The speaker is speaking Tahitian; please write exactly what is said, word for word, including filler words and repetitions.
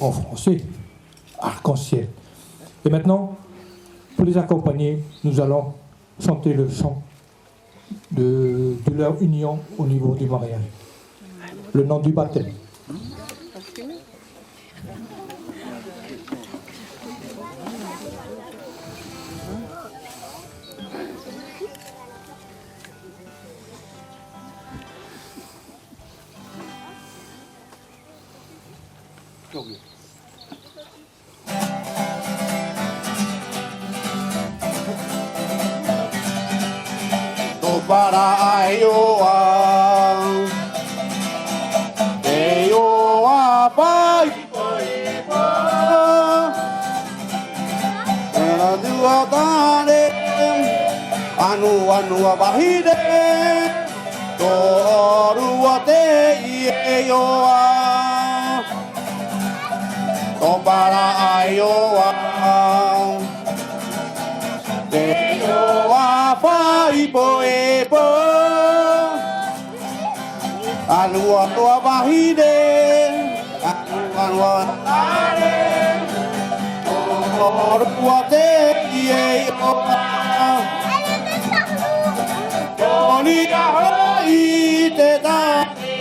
en français, arc-en-ciel. Et maintenant, pour les accompagner, nous allons chanter le chant de, de leur union au niveau du mariage. Le nom du baptême. Tō para ai ʻoa, e ʻoa pai. Tērā tuatane, ʻanua, ʻanua vahine, tō ʻōrua teie ʻoa. Tō para ai ʻoa, e ʻoa fai poʻipoʻi. ʻAnua, ʻanua vahine, ʻanua, ʻanua vahine, ʻōrua teie ʻoa. Tō niʻa hoʻi